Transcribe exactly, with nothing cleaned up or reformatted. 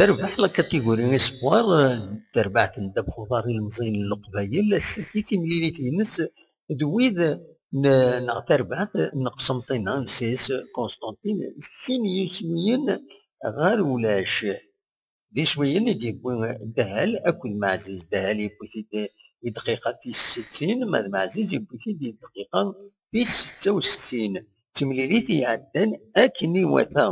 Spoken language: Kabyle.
Terbeḥ la catégorie espoir, eh, terbaɛt n ddabex uḍar ilemẓiyen n Leqbayel, ass-agi timlilit-ines d wid n, neɣ terbaɛt n Qsenṭina, S S Constantine, sin yiswiyen ɣer ulac. D iswiyen i d-yewwi Dehal akked Meɛziz. Dehal yewwi-t-id i dqiqa tis settin, ma d Meɛziz yewwi-t-id i dqiqa tis setta u settin. D timlilit i iɛeddan akken iwata.